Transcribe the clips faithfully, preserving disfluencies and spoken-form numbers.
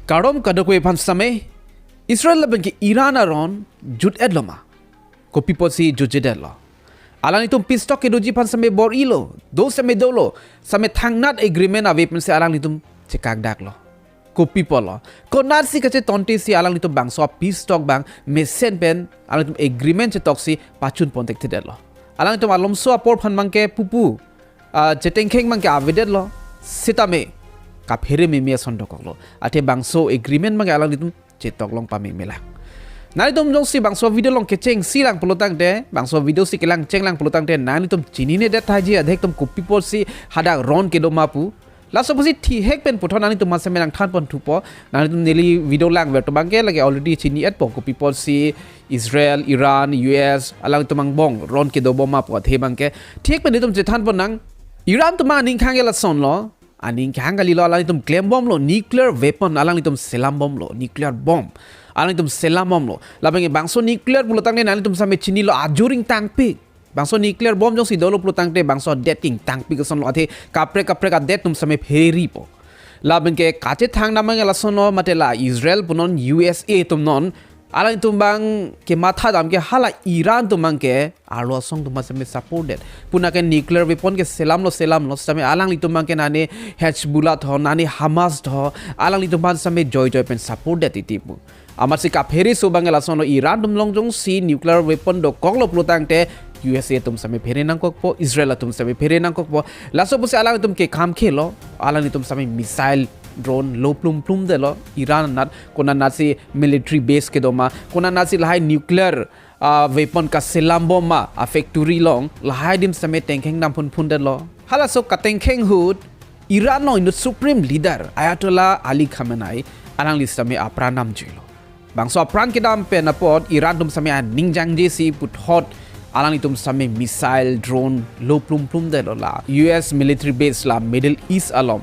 Kardom kadokave aphan sitame, Israel lapen ke Iran aron jut-etlo ma? Kopi apotsi jutjedetlo? Alanglitum peace talk kedoji aphan sitame bor-ilo, do sitame dolo, sitame thangnat agreement ave pensi alanglitum chekakdaklo. Kopi apotlo? Konatsi kachetonte si alanglitum bangso peace talk abang mesen pen alanglitum agreement chetoksi pachun pontekthedetlo? Alanglitum alomso apor aphan abangke pupu, ah, chetengkheng abangke avedetlo, sitame kaphere meme ason dokoklo. Athe bangso agreement abangke alanglitum chetok long pameme lang. Nanglitum jongsi bangso video along kechengsi lang pulotangte, bangso video si kelang cheng lang pulotangte, nanglitum chinine det thaiji, adhek atum kopi apotsi hadak ron kedo ma pu. Laso apotsi thihek pen puthot nanglitum aphan sitame nangthan ponthupo. Nanglitum neli video langver atum abangke lake already chini-etpo, kopi apotsi Israel, Iran, U S alanglitum angbong ron kedobom ma pu athe abangke. Thihek pen itum chethan ponnang. Iran atum aning khang ke lasonlo. Aning khang kalilo, alanglitum klembomlo, nuclear weapon alanglitum selambomlo, nuclear bomb alanglitum selambomlo. Lapen ke bangso nuclear pulotangte nanglitum sitame chinilo, ajur ingtangpik. Bangso nuclear bomb jongsi dolo pulotangte bangso adet ingtangpik asonlo, athe kaprek kaprek adet atum sitame phereripo. Lapen ke kachethang abangke lasonlo, mate la Israel punon, U S A atum non, alanglitum abang kematha dam ke hala Iran atum abangke arlo asong atum aphan sitame support det. Puna ke nuclear weapon ke selamlo, selamlo, sitame alanglitum abangke nane Hezbollah tho, nane Hamas tho, alanglitum aphan sitame joijoi pen support det titi pu. Amatsi kaphere so abangke lasonlo, Iran atum along jongsi nuclear weapon dokoklo pulotangte U S A atum sitame phere nangkokpo, Israel atum sitame phere nangkokpo. Laso apotsi alanglitum ke kam khelo, alanglitum sitame missile, drone lo plum plum detlo Iran anat, konatsi military base kedo ma, konatsi lahai nuclear, ah, weapon kaselambom ma, ah, factory along, lahai adim sitame tengkheng dam phunphun detlo. Halaso katengkheng ahut Iran along inut supreme leader Ayatollah Ali Khamenei alangli sitame apran damjuilo. Bangso apran kedam pen apot Iran atum sitame aning jangjesi puthot alanglitum sitame missile, drone lo plum plum detlo la U S military base la Middle East along.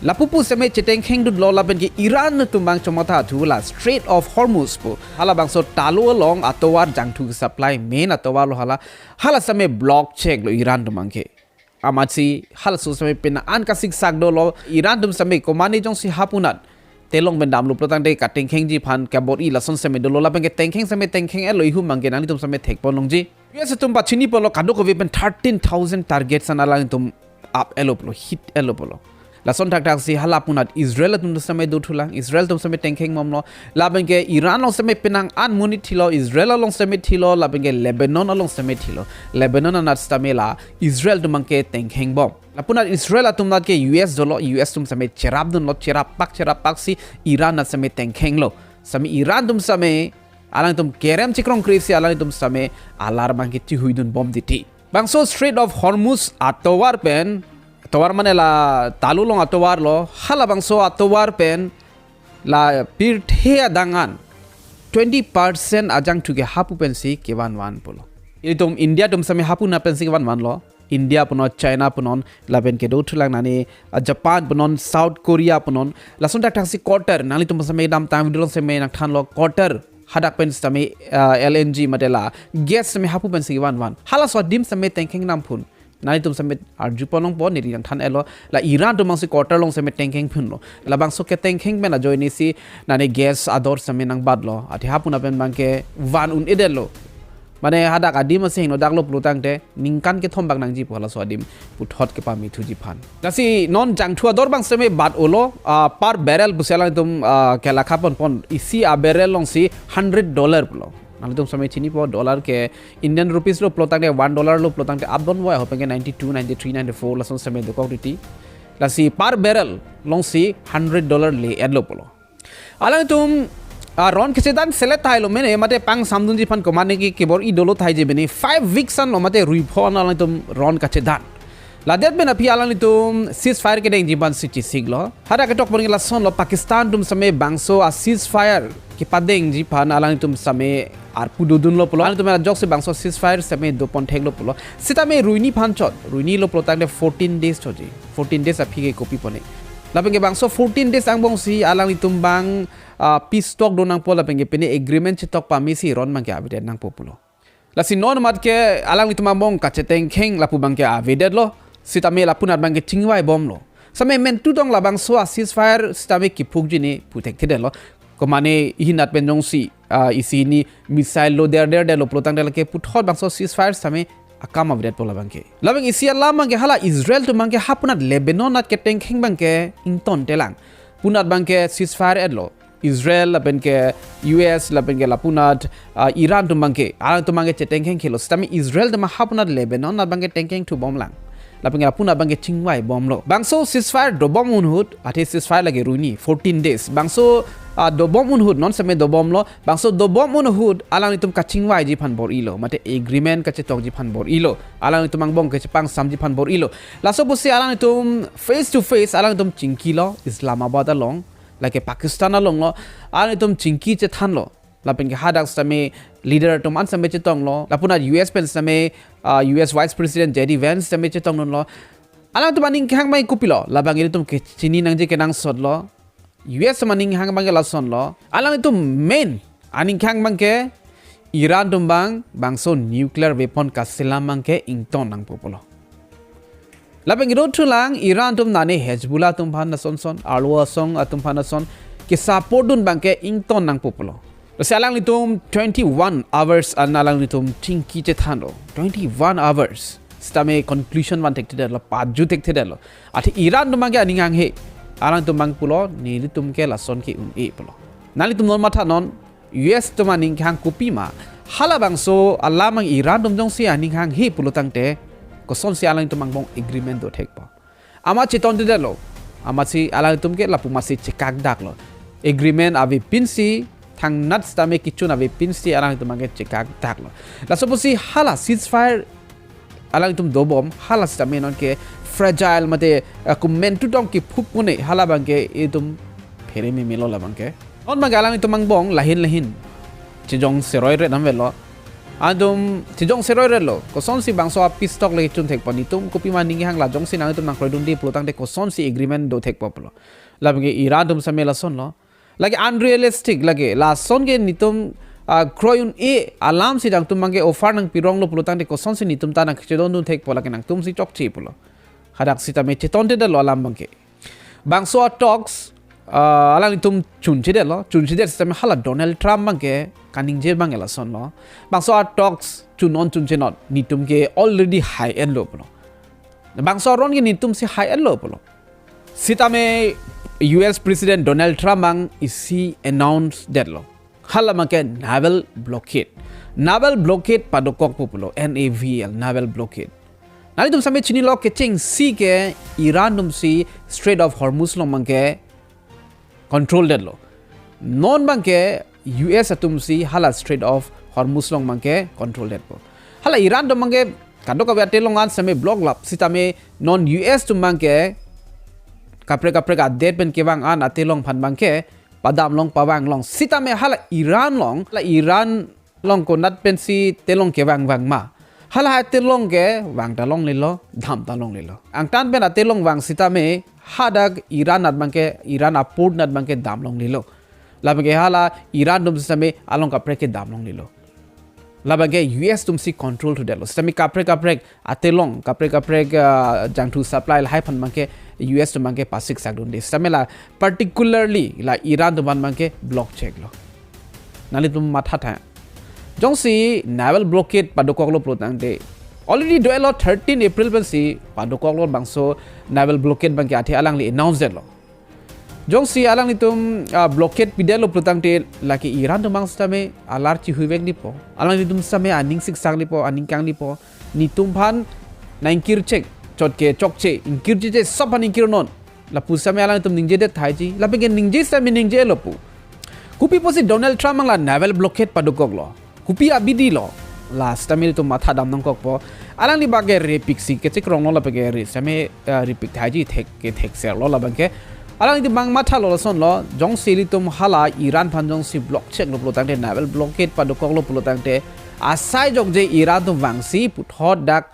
Lapu pu sitame chetengkhengdunlo, lapen ke Iran atum abang chomathathu la Strait of Hormuz pu, halabangso talo along atovar jangthu ke supply main atovar lo hala, hala sitame block cheklo Iran atum abangke. Amatsi halaso sitame pena an kasiksak dolo, Iran atum sitame komatne jongsi hapunat telong pen damlo pulotangte katengkhengji aphan kabor-i lason sitame dolo, lapen ke tengkheng sitame tengkheng-etlo, ihum abangke nanglitum sitame thekpon longji. U S atum pachiniponlo, kadokave pen thirteen thousand targets an alanglitum ap-etlo pulo, hit-etlo pulo. Lason thakthaksi hala apunat Israel atum sitame dothulang, Israel atum sitame tengkheng bomlo, lapen ke Iran along sitame penang an monit thilo, Israel along sitame thilo, lapen ke Lebanon along sitame thilo. Lebanon anat sitame la Israel atum abangke tengkheng bom. Lapunat Israel atum anat ke U S dolo, U S atum sitame cherapdunlo, cherappak cherappaksi Iran anat sitame tengkhenglo. Sitame Iran atum sitame alangtum kerem chikrong krisi alanglitum sitame alar abangke chihuidun bom titi. Bangso Strait of Hormuz atovar pen, atovar mane la talo along atovar lo, halabangso atovar pen la pirthe adang an twenty percent ajangthu ke hapu pensi kevanvan pulo. Ilitum India atum sitame hapunat pensi kevanvanlo. India punon, China punon, lapen ke dothulang nane, ah, Japan punon, South Korea punon, lason thakthaksi Qatar, nanglitum sitame damtang video along sitame nangthanlo, Qatar hadak pen sitame, ah, L N G mate la gas sitame hapu pensi vanvan. Halaso adim sitame tengkheng dam phun. Nanglitum sitame arjupon longpo, neli nangthan-etlo. La Iran atum abangsi Qatar along sitame tengkheng phunlo. Labangso ketengkheng pen ajoinesi nane gas ador sitame nangbatlo. Athe hapunat pen abangke van un-edetlo. Mane hadak adim asi hingno daklo pulotangte ningkan kethom bak nangji pu halaso adim puthot kepamithuji aphan. Lasi non jangthu ador abang sitame bat-olo, ah, per barrel pusi alanglitum, ah, kelakha ponpon, isi a-barrel alongsi hundred dollar pulo. Nanglitum sitame chinipo, dollar ke Indian rupees lo pulotangte, one dollar lo pulotangte abdon voi, ahut pen ke ninety-two, ninety-three, ninety-four lason sitame dokok titi. Lasi per barrel alongsi hundred dollar le-etlo pulo. Alanglitum, ah, ron kechedan selet tahai lo mene, mate pangsamdunji aphan komatne ke kebor-i dolo tahai je bene, five weeks anlo mate rui pho anlo alanglitum ron kachedan. Ladet pen aphi alanglitum ceasefire kedengji aphansi chesiklo. Hadak ketok pon ke lasonlo, Pakistan atum sitame bangso a-ceasefire kepadengji aphan alanglitum sitame arpu dodunlo pulo. Alanglitum ajoksi bangso ceasefire sitame dopon theklo pulo. Sitame ruini aphan chot, ruini lo pulotangte fourteen days choji. Fourteen days aphi ke kopi pone. Lapen ke bangso fourteen days angbongsi alanglitum abang, ah, peace talk do nangpo lapen ke pine agreement chetok pamesi ron abangke avedet nangpo pulo. Lasi non amat ke alanglitum angbong kachetengkheng lapu abangke avedetlo. Sitame lapunat abangke chingvai bomlo. Sitame mentu tong labangso a ceasefire sitame kiphukji ni pu thekthedetlo. Komane ihinat pen jongsi, ah, isi ni missile lo der der detlo pulotangte lake puthot bangso ceasefire sitame akam avedetpo labangke. Labang isi alam abangke hala Israel atum abangke hapunat Lebanon anat ketengkheng abangke ingtontelang. Punat abangke ceasefire etlo. Israel lapenke U S lapenke lapunat, ah, Iran atum abangke, alangtum abangke chetengkhengkhelo. Sitame Israel atum hapunat Lebanon anat abangke tengkhengthubomlang. Lapenke lapunat abangke chingvaibomlo. Bangso ceasefire dobom ahut, athe ceasefire lake runi fourteen days. Bangso, ah, dobom ahut, non sitame dobomlo. Bangso dobom ahut alanglitum kachingvaiji aphan bor-ilo. Mate agreement kachetokji aphan bor-ilo. Alanglitum angbong kachepangsamji aphan bor-ilo. Laso pusi alanglitum face to face alanglitum chingkilo Islamabad along. Lake Pakistan alonglo, alanglitum chingki chethanlo. Lapenke hadak sitame leader atum an sitame chetonglo. Lapunat U S pen sitame, ah, U S Vice President J D Vance sitame chetongdunlo. Alangtum aning kehang abang kopilo. Labang ilitum kechini nangji kenangsotlo. U S atum aning kehang abangke lasonlo. Alangtum main aning kehang abangke Iran atum abang bangso nuclear weapon kaselam abangke ington nangpo pulo. Lapen kedo thulang Iran atum nane Hezbollah atum aphan asonson, arlo asong atum aphan ason kesupport dun abangke ington nangpo pulo. Lasi alanglitum twenty-one hours an alanglitum chingki chethanlo. Twenty-one hours. Sitame conclusion van thekthedetlo, paju thekthedetlo. Athe Iran atum abangke aning hanghe. Alangtum abang pulo, nelitum ke lason ke un-e pulo. Nanglitum non mathanon, U S atum aning kehang kopima. Halabangso alam abang Iran atum jongsi aning hanghe pulotangte, kosonsi alangtum angbong agreement do thekpo. Amat chetontedetlo. Amatsi alangtum ke lapu amatsi chekakdaklo. Agreement avepinsi, thangnat sitame kechun avepinsi alangtum abangke chekakdaklo. Laso pusi hala ceasefire alangtum dobom, hala sitame nonke fragile mate, eh, komantu tong kiphuk pune, hala abangke itum phere memelo labangke. Non abangke alangtum angbong lahin lahin chejong seroiret namvelo. Atum chejong seroiretlo. Kosonsi bangso a peace talk lake chun thekpo, nelitum kopima aning kehang, la jongsi nangtum nangkroidunde pulotangte kosonsi agreement do thekpo pulo. Labangke Iran atum sitame lasonlo. Lake unrealistic, lake lason ke nelitum, ah, kroi un-e alamsi nangtum abangke offer nangpironglo pulotangte kosonsi nelitum ta nangchedondun thekpo, lake nangtumsi chokche pulo. Hadak sitame chetontedetlo alam abangke. Bangso a talks, ah, alanglitum chunchedetlo, chunchedet sitame hala Donald Trump abangke kaningje abangke lasonlo. Bangso a talks chun-on chunchenon, nelitum ke already hai-etlo pulo. Bangso aron ke nelitumsi hai-etlo pulo. Sitame U S President Donald Trump abang isi announce detlo. Hala abangke naval blockade. Naval blockade padokokpo pulo, N A V L, naval blockade. Nanglitum sitame chinilo, kechengsi ke Iran atumsi Strait of Hormuz along abangke control detlo. Non abangke U S atumsi hala Strait of Hormuz along abangke control detpo. Hala Iran atum abangke kadokave atelong an sitame block lap, sitame non U S atum abangke kaprek kaprek adet pen kevang an atelong aphan abangke padamlong pavanglong. Sitame hala Iran along, hala Iran along konat pensi telong kevangvang ma? Hala atelong ke vangta longlelo, damta longlelo. Angtan pen atelong vang sitame hadak Iran anat abangke, Iran a port anat abangke damlonglelo. Labangke hala Iran atum sitame along kaprek ke damlonglelo. Labangke U S atumsi control thudetlo. Sitame kaprek kaprek atelong, kaprek kaprek, ah, jangthu supply lahai aphan abangke U S atum abangke pasik sakdunde. Sitame la particularly la Iran atum aphan abangke block cheklo. Nanglitum mathatha. Jongsi naval blockade padokoklo pulotangte, already do-etlo, thirteen April pensi padokoklo bangso naval blockade abangke, athe alangli announce detlo. Jongsi alanglitum, ah, blockade pidetlo pulotangte, lake Iran atum abang sitame alar chihuivek nipo. Alanglitum sitame aning siksak nipo, aning kang nipo. Nelitum aphan nangkirchek, chotke chokche, ingkircheche, sob aphan ingkirnon. Lapu sitame alanglitum ningjedet thaiji, lapenke ningje sitame ningjelo pu. Kopi pusi Donald Trump abang la naval blockade padokoklo? Kopi abidi lo? La sitame nelitum mathadam nangkokpo. Alangli abangke repiksi kechekronglo, lapenke re sitame, eh, repik thaiji, thek ke thekserlo labangke. Alanglitum abang mathalo lasonlo, jongsi ilitum hala Iran aphan jongsi block cheklo pulotangte, naval blockade padokoklo pulotangte, asai jokje Iran atum vangsi puthot dak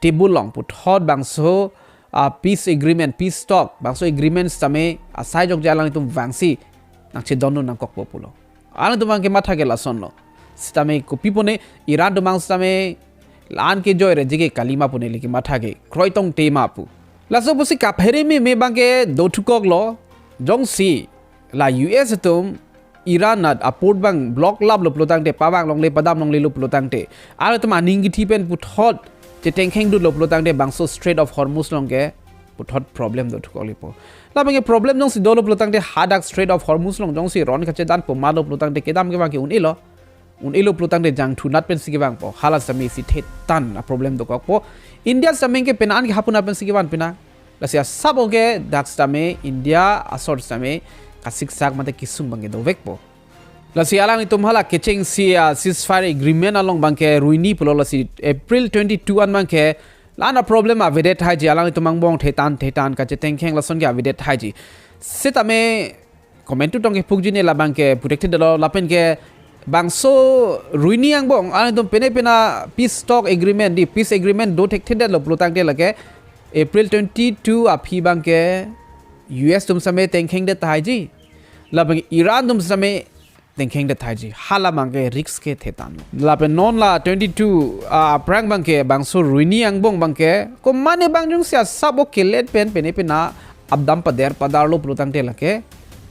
table along, puthot bangso, ah, peace agreement, peace talk, bangso agreement sitame asai jokje alanglitum vangsi nangchedondun nangkokpo pulo. Alanglitum abangke matha ke lasonlo. Sitame kopi pune Iran atum abang sitame la-an ke joire jike kalima pune lake matha ke kroi tongte ma pu. Laso pusi kaphere meme abangke dothukoklo, jongsi la U S atum Iran anat a-port abang block laplo pulotangte, pavang longle padam longlelo pulotangte, alanglitum aning kithi pen puthot chetengkheng dutlo pulotangte bangso Strait of Hormuz along ke puthot problem dothukoklipo. Labangke problem jongsi dolo pulotangte hadak Strait of Hormuz along jongsi ron kachedanpo malo pulotangte kedam kevang ke un-elo. Un-elo pulotangte jangthunat pensi kevangpo. Hala sitame isi thetan a-problem dokokpo. India sitame ke penang ke hapunat pensi kevan penang. Lasi asap oke dak sitame India asor sitame kasiksak mate kesung abangke dovekpo. Lasi alanglitum hala kechengsi a-ceasefire agreement along abangke ruini pulo, lasi April twenty-two an abangke la-an a-problem avedet haiji, alanglitum angbong thetan thetan kachetengkheng lason ke avedet haiji. Sitame comment tong kepukji ne labangke puthekthedetlo lapen ke bangso ruini angbong alanglitum pene pena peace talk agreement, di peace agreement dothekthedetlo pulotangte lake April twenty-two aphi abangke U S atum sitame tengkhengdet haiji. Labang Iran atum sitame tengkhengdet haiji. Hala abangke risk ke thetanlo. Lapen non la twenty-two a-, aphrang abangke bangso ruini angbong abangke komatne abang jongsi asap oke let pen pene pena abdam pader padarlo pulotangte lake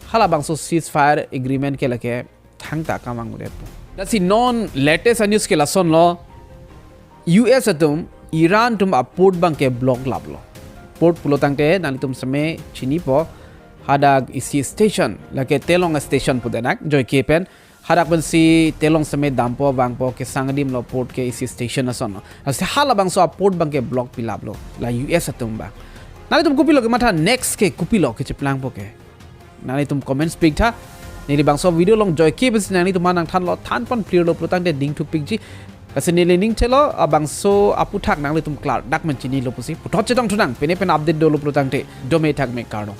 hala bangso ceasefire agreement ke lake thangta kevang udet. Lasi non latest a-news ke lasonlo, U S atum Iran atum a-port abangke block laplo. Port pulotangte nanglitum sitame chinipo, hadak isi station, lake Telong station pudenak, joike pen, hadak pensi Telong sitame dampo vangpo, kesang adimlo port ke isi station asonlo. Lasi hala bangso a-port abangke block pilaplo la U S atum abang. Nanglitum kopilo kematha, next ke kopilo kecheplangpo ke, nanglitum comments piktha. Neli bangso video along joike pensi nanglitum aphan nangthanlo, thanpon clear lo pulotangte dingthupikji. Lasi neli ning thelo, abangso aputhak nanglitum klardak men chinilo pusi. Puthot chetongthunang, pene pen update dolo pulotangte, dome thakme, kardom.